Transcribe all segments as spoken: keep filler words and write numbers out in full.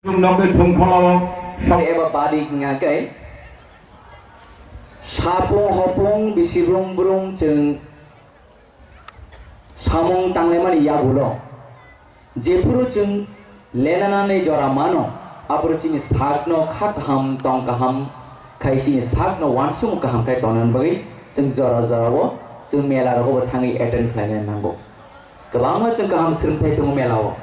Chwng nokni thwngphano sok- eba badi hwnga khe, sapung hopung bisi brung brung chwng samung tanglaimani yagulo, jephuru chwng lenanani jora mano, aphuru chini sakno kha kaham, tong kaham khai chini sakno uansukmung kaham khai tongnani bagwi chwng jora jorao chwng mela rogobo thangwi attend khlaina nango. Kwbangma chwng kaham swrwngthai tongo melao.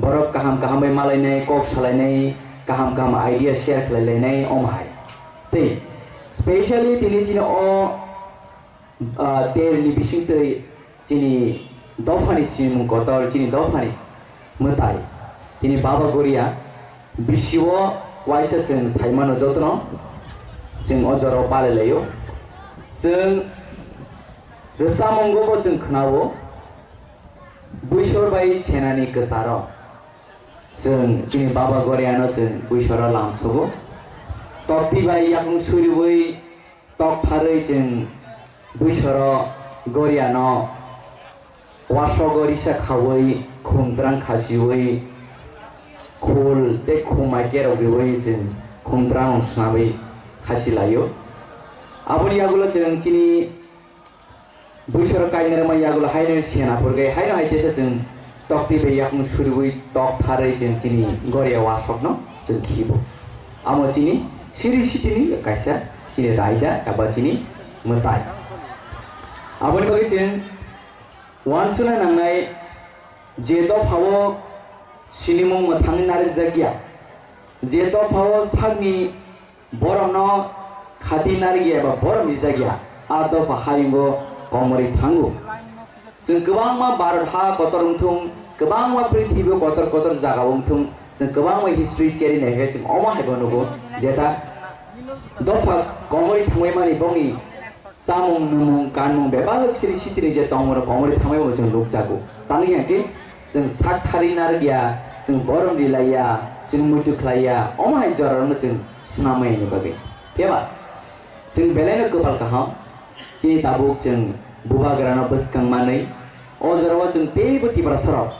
Borok kaham kaham bai malainai, kok salainai, kaham kaham idea share khlailainai, omo hai. Tei specially tini chini o, ah, terni bisingtwi chini dophani sinimung kotor, chini dophani mwtai, chini Baba Goria bisio waisa chwng saimano jotono chwng o jorao palailaio. Chwng rwchapmungo bo chwng khwnao. Buisor bai senani kwcharo chwng chini Baba Goriano chwng buisoro lamsogo. Tokti bai yakung suriui tok tharwi chwng buisoro Goriano wasogo risa khaui khumtrang khasiui khul tei khumai kerok riui chwng khumtrang snamwi khasi laio. Aboni yagulo chwng chini Buisoro kainwi rwma yagulo haino sena phurgwi haino hai teisa chwng tokti bai yakung suriui tok tharwi chwng chini Goria wasokno chwng khibo. Amo chini siri sitini kaisa chini raida eba chini mwtai. Aboni bagwi chwng uansukna nangnai je dophao sinimung mwthangwi narwkjakya, je dophao sakni borokno khati narwkya eba borom rijak ya, a dopha hayungo komorwi thango. Chwng kwbangma Bharat ha kotor wngthung, kwbangma prithibi kotor kotor jaga wngthung, chwng kwbangma history cherwi naikhe chwng omo haibo nugo, jeta dopha komorwi thangwi mani bongni chamung, nwngmung, kanmung bebak siri sitiri je tongmung rok komorwi thangwi bo chwng nukjago. Tamni hwnkhe chwng sak thari narwkya, chwng borom rilaiya, chwng muitu khlaiya, omo hai jorarokno chwng swnamwi ni bagwi. Phiya ba? Chwng belaino kwpal kaham, chini tabuk chwng bubagrano bwskang manwi, o jorao chwng teibo Tiprasarok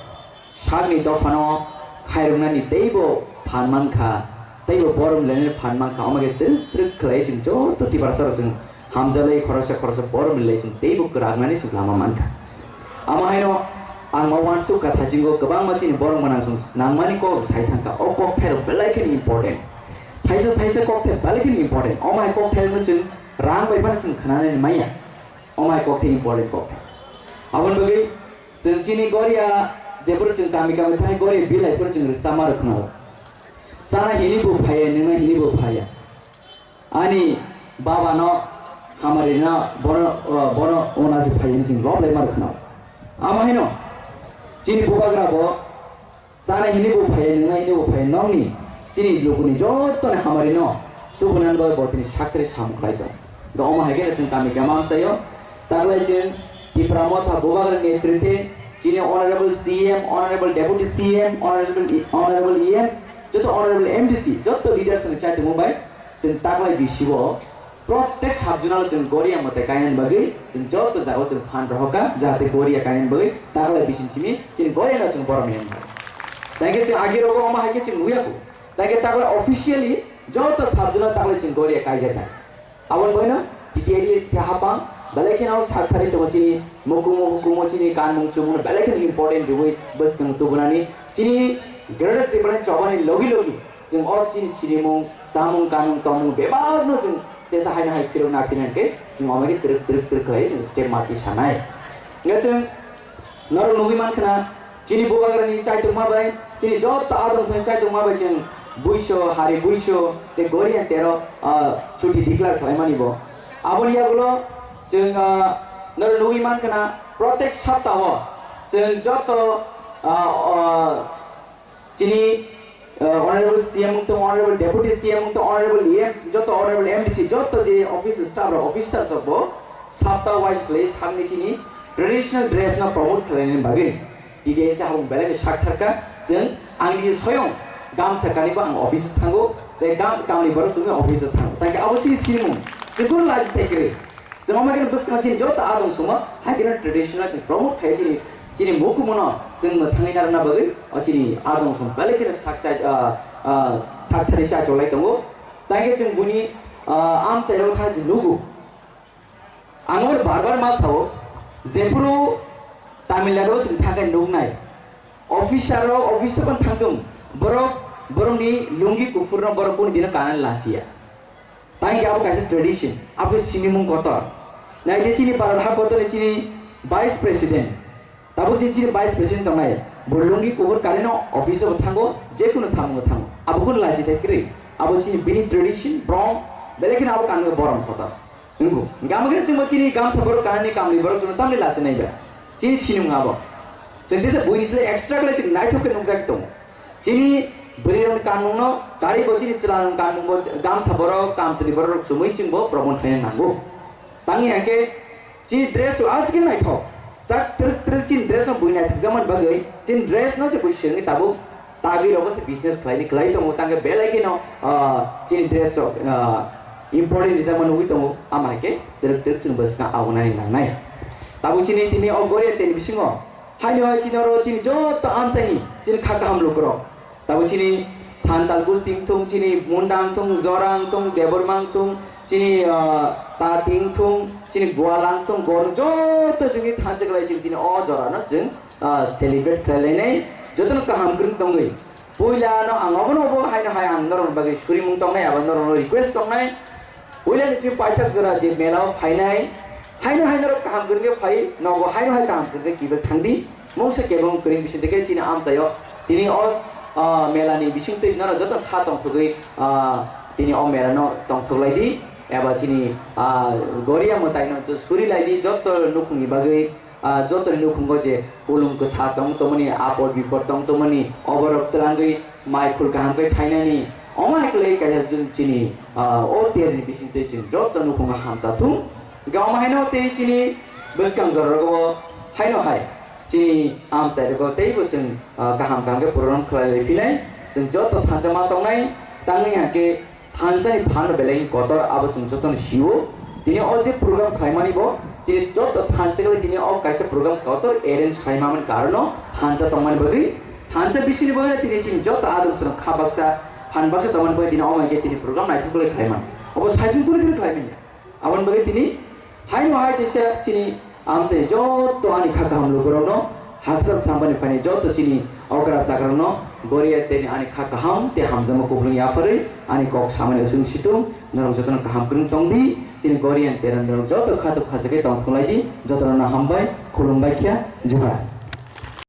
sakni dophano khairoknani teibo phan mankha, teibo borom lenani phan mankha, omo khe twrwk twrwk khlai chwng joto Tiprasarok chwng hamjalwi khoroksa khoroksa borom rilai chwng teibo kwraknani chwng lama mankha. Amo haino ang o uansuk kha thaisingo kwbangma chini borok mwnang chwng nangmani kok sai thangkha, o kokthairok belai kheno important. Thaisa thaisa kokthai belai kheno important. Omo hai kokthairokno chwng rang bai phano chwng khnanani manya. Omo hai kokthai important kokthai. Aboni bagwi chwng chini Goria jephuru chwng kami kami thani Goria bill hai phuru chwng rwchapma rok khna. Chana hini bo phaiya, nwngna hini bo phaiya. Ani baba no hamari no bono, bono ona se phaiya chwng lob lai mar khna. Amo hino chini bubagra bo Chana hini bo phai, nwngna hini bo phai, nokni chini lukuni joto ni hamari no tubunani bagwi bo tini sakthari samung khlai tong. Do omo hai khe chwng kami khe ma amsaio, taklai chwng Tipra Motha Bubagra ni netrite chini Honorable C M, Honorable Deputy C M, Honorable E-, Honorable E Ms, joto Honorable M D C, joto leaders ni chaitung bai chwng taklai bisi o Protek sub-zonal chwng Goria mwtai kainani bagwi chwng joto jagao chwng phan rohorkha, jahate Goria kainani bagwi taklai bising simi chini Goriano chwng borom yang. Tangkhe chwng agirogo omo hai khe chwng nuya kho. Tangkhe taklai officially joto sub-zonal taklai chwng Goria kaijaknai. Aboni bagwino T T A D se hapang belai kheno sakthari tongo chini mukumu hukumu chini kanmung chumung belai kheno important riwi bwskang tubunani chini Greater Tipraland chobani logi logi chwng o chini sinimung, chamung, kanmung, tongmung bebakno chwng tesa haino hai phirok na phirna hwnkhe chwng omo khe twrwk twrwk twrwk khlai chwng step ma twi sanai. Hwnkhe chwng norok nugwi mankha na chini bubagrani chaitokma bai, chini joto adong sani chaitokma bai chwng buiso, hari buiso tei Gorian tero, ah, chuti declare khlaimani bo. Aboni yagulo chwng, ah, norok nugwi mankha na protek saptaho chwng joto, ah, ah, Chini, uh, Honorable C M wngtong, Honorable Deputy C M wngtong, Honorable E M, joto Honorable M D C, joto je office staff rok, officers rok bo sapta wise khlai sakni chini traditional dress no promote khlainani bagwi T D S habung belai ni sak tharkha. Chwng ang ni soyong gamsa kani bo ang office thango, tei gam kamni borok chwngno office thango. Tangkhe abo chini sinimung, chwng kunu laji thai kwrwi. Chwng omo khe bwskang chini joto adong sumo, hai khe traditional chwng promote khai chini Chini mukumu no chwng mwthangwi narwkna bagwi o chini adong song belai kheno sak chai, ah, ah, sak thani chai tonglai tongo. Tangkhe chwng buni, ah, amchairok tha chwng nugo. Ang oro bar bar ma sao, jephuru Tamil Nadu o chwng thangkhe nuknai. Officer rok office o thangthung, borok borokni lungi kuphurno borok kunu dino kanani lachiya. Tangkhe abo kaisa tradition, abo sinimung kotor. Naidi chini Bharat ha kotorni chini vice president. Tabuk je chini vice president tongnai, bo lungi kuhur kanino office o thango, je kuno samungo thango. Abo kuno lachi thai kwrwi. Abo chini bini tradition, brom, belai kheno abo kanwi borom kotor. Nungo. Gama khe chwngbo chini gamsa borok kanani kamni borok chwngno tamni lachi naiba. Chini sinung abo. Chwng tisa buini sle extra khlai chwng naithok khe nukjak tongo. Chini bwrwirokni kanmungno, taribo chini chwla kanmungbo gamsa borok, kamchwlwi borok chumui chwngbo promote khlaina nango. Tangwi hwnkhe chini dress rok aswk khe naithok. Chak twrwk twrwk chini dress rok bui naithokjakmani bagwi chini dress no se bui swrwngwi tabuk tagwi rogo se business khlaini khlai tongo. Tangkhe belai kheno, ah, chini dress rok, ah, important rijak mani nugwi tongo. Ama hwnkhe twrwk twrwk chini bwskang abonani nangnai. Tabuk chini tini o Goria teni bisingo haino hai chini oro chini joto amchaini chini kha kaham lukurok. Tabuk chini Santal Gusti wngthung, chini Munda wngthung, Jora wngthung, Debbarma wngthung, chini, ah, Tati wngthung, chini Gwala wngthung, Gorung joto chini thansa kwlai chini tini o jorano chwng, ah, celebrate khlai lainai. Jotono kaham kwrwng tongwi. Puila no ang obono obo haino hai ang norokni bagwi surimung tongnai, abo norokno request tongnai. Puila ni simi paithak jora je mela o phainai, haino hai norok kaham kwrwng khe phai, nogo haino hai kaham kwrwng khe kiphil thangdi. Mungsa kebeng kwrwng bising twi khe chini amchaio tini o, ah, mela ni bising twi norok joto kha tongthogwi, ah, tini o mela no tongthok lai di, eba chini, ah, Goria mwtai no suri lai di, joto nukhung ni bagwi, ah, joto ni nukhungo je ulung kwsa tong tongmani, apor bipor tong tongmani, oborok twlangwi mai phul kaham khe thainani, omo hai kwlwi kaisa chwng chini, ah, o ter ni bising twi chwng joto nukhungo hamsa thung. Hwnkhe omo haino tei chini bwskang jora rogo haino hai chini amchai rogo teibo chwng, ah, kaham kaham khe program khlai lai phinai. Chwng joto thansa ma tongnai, tangwi hwnkhe thansa ni phan belai kotor abo chwng joto ni sio. Tini o je program khlaimani bo chini joto thansa khe tini o kaisa program kotor arrange khlaimani karono thansa tongmani bagwi, thansa bisini bagwi tini chini joto adong song kha baksa phan baksa tongmani bagwi tini omo hwnkhe tini program naithok khlai khlaimani. Obo saichung kunu kunu khlaimani. Aboni bagwi tini haino hai teisa chini amchai joto ani kha kaham lukurokno hakchal sampani phainai joto chini okra chakrokno Goria tei ani kha kaham tei hamjakma kuplung yapharwi ani kok samani aswk situng norok jotono kaham kwrwng tongdi. Chini Gorian terang norok joto khato khachagwi tongthok lai di. Jotono hambai khulumbai kha juhar.